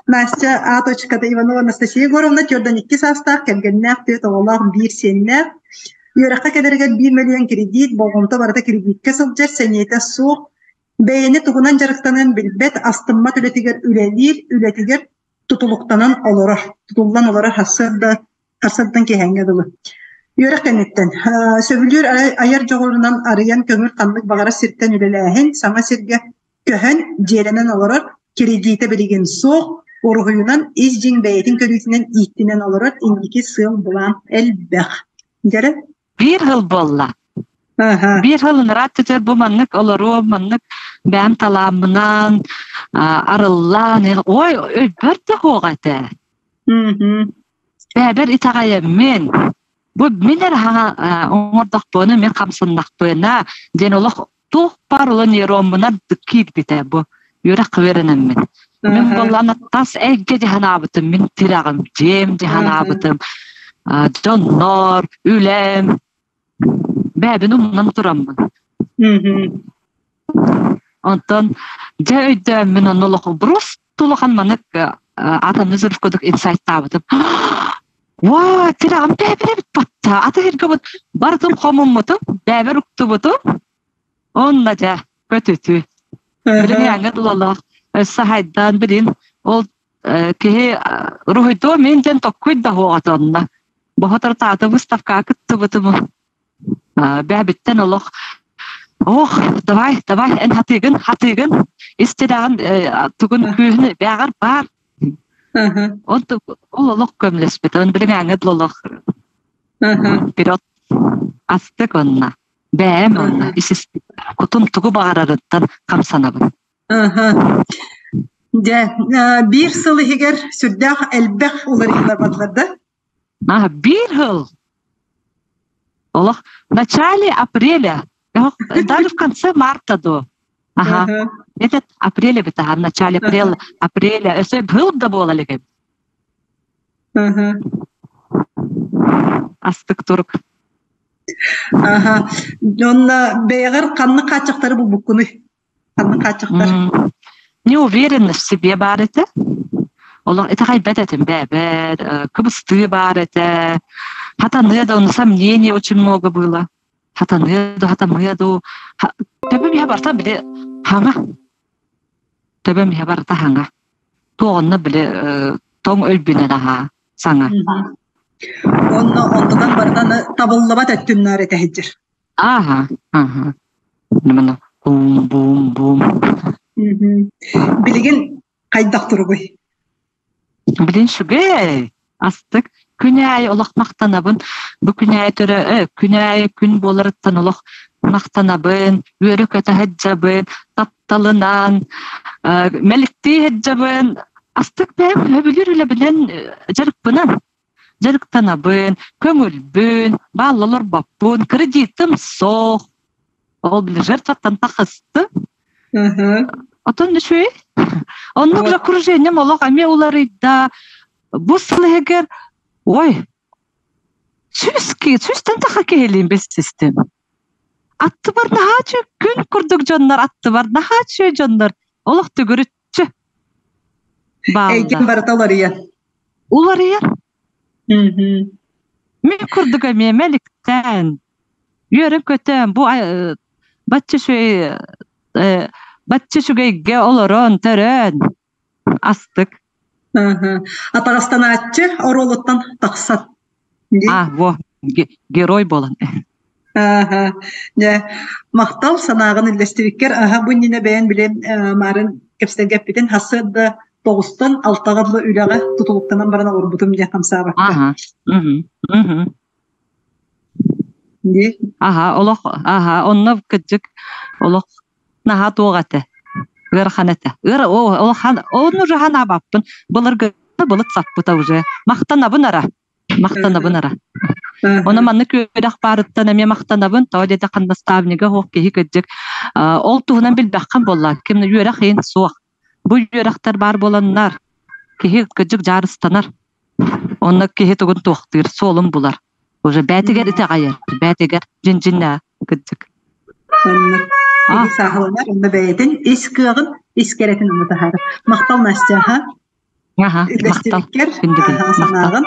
Настя А. Иванова Анастасия Егоровна 42 саастаах, кэргэннээх, түөрт оҕолоох, биир сиэннээх. Үөрэххэ кэлэригэр 1 мөлүйүөн кредит, болҕомто барыта кредиткэ сылдьар, сэниэтэ суох, бэйэни тугунан дьарыктаныан билбэт, астыммат үлэтигэр үлэлиир, үлэтигэр тутулуктанан олорор, тутуллан олорор сарсыарда сарсыардан киэһээҥҥэ дылы. Үөрэх кэнниттэн сөбүлүүр айар дьоҕурунан арыйан көҥүл ханнык баҕарар сиртэн үлэлээһин, саҥа сиргэ көһөн дьиэлэнэн олорор, кредитэ билигин суох, уруһуйунан ис дьиҥ бэйэтин көрүүтүнэн ииттинэн олорор инники сыал-былаан элбэх. Дьэрэ? Биир сыл буолла. Биир сыл ыраат түтэр бу маннык олоруом, маннык бэйэм талааммынан арыллан, ой, өйбөр да суоҕа этэ. Бэйэбэр итэҕэйэммин, бу мин эрэ хаҥа оҥордохпуна, мин хамсаннахпына диэн олох туох баар ула нейроммунан киирбитэ бу үөрэх үөрэнэммин. Мин буоллаҕына тас эйгэ дьаһанаабытым, мин тирэҕим, дьиэм дьаһанаабытым, дьоннор, үлэм, бэйэбин умнан тураммын. Онтон дьэ өйдөөммүн онно олох брус улахан маннык атомный взрыв курдук инсайттаабытым. Уа, тирэҕим бэйэбэр эбит батта. Аты сиргэ барытын хомуммутум, бэйэбэр уктубутум. Онно дьэ, көтүтүү. Билин аҥа тулалаах өссө хайдаан билин ол киһи уруһуйдуо мин диэн токкуй да хуоҕата онно. Бохотор таата выставкаҕа кыттыбытым. Бэйэбиттэн олох ох, давай, давай, эн хатыыгын, хатыыгын, истирэҕин тугун күүһүн бээҕэр баар. Ол олох көмөлөспүт. Он билин аҥа олох вперед астык онно. Бэйэм онно ис кутум тугу баҕарарыттан хамсанабын. Дьэ, биир сыл иһигэр сүрдээх элбэх уларыйыылар бардылар да? А, биир сыл. Олох в начале апреля, даже в конце марта до. Ага. Этот апреля бит, ага, в начале апреля, апреля, өсө был да буола илик Астык турук. Аха. Онно бэйэҕэр ханнык хааччахтары булбуккунуй? Ханнык хааччахтар? Неуверенность в себе баар этэ. Олох итэҕэйбэт этим бэйэбэр, кыбыстыы баар этэ. Хатаныа да, сомнений очень много было. Хатаныа да, хатамыа да. Төбөм иһэ барыта били хаҥа. Төбөм иһэ барыта хаҥа. Туоҕунна били тоҥ өйбүнэн аһаа саҥа. Онно онтукан барытан табыллыбат өттүннаар этэһиджир. Ааха, ааха. Немано бум бум бум. Билигин хайдах туругуй? Билин үчүгэй, астык. Күн аайы олох махтанабын. Бу күн аайы төрө, күн аайы күн буоларыттан олох махтанабын, үөрэ-көтө сылдьабын, тапталынан, мэликтии сылдьабын. Астык бэйэм сөбүлүүр үлэбинэн дьарыкпынан дьарыктанабын, көҥүлбүн, баалла олорбоппун, кредитым суох. Ол били жертваттан тахыстым. Отон үчүгэй. Оннук окружением олох эмиэ уларыйда. Бу сыл иһигэр ой, сүүс сүүстэн таха киһилиин билсистим. Аттыбар наһаа күн курдук дьоннор аттыбар наһаа үчүгэй дьоннор олох төгүрүччү бааллар. Эйгин барыта уларыйар. Уларыйар. Мин курдук эмиэ мэликтээн, үөрэн-көтөн бу бачча үчүгэй бачча үчүгэйгэ олорон, төрөөн астык. Атаҕастанааччы оруолуттан тахсан. А, во, герой буолан. Ааха. Дьэ, махтал санааҕын үллэстибиккэр. Аһа, бу иннинэ бэйэн билэн маарын кэпсэлгэ эппитин сарсыарда тоҕустан алтаҕа дылы үлэҕэ тутулуктанан баран олорбутум диэн хамсаабакка. Аха. Мгм. Мгм. Дии. Аха, олох, аха, онно кырдьык олох наһаа туох этэ. Ыарахан этэ. Ыар, о, улахан, оны уже ханаабаппын. Былыргы былыт саппыта уже. Махтанабын ара. Махтанабын ара. Ону маннык үөрэх баарыттан эмиэ махтанабын. Тоҕо диэтэххэ наставнига суох киһи кырдьык ол туһунан билбэххин буолла. Ким үөрэх иһин суох. Бу үөрэхтэр баар буоланнар киһи кырдьык дьаарыстанар. Онно киһи тугун туохтыыр, суолун булар. Уже бээтигэр итэҕэйэр, бээтигэр дьиҥ-дьиҥнээх кырдьык. Онно киһи сааһыланар, онно бэйэтин ис кыаҕын, ис кэрэтин онно таһаарар. Махтал Настя, аха. Үллэстибиккэр санааҕын.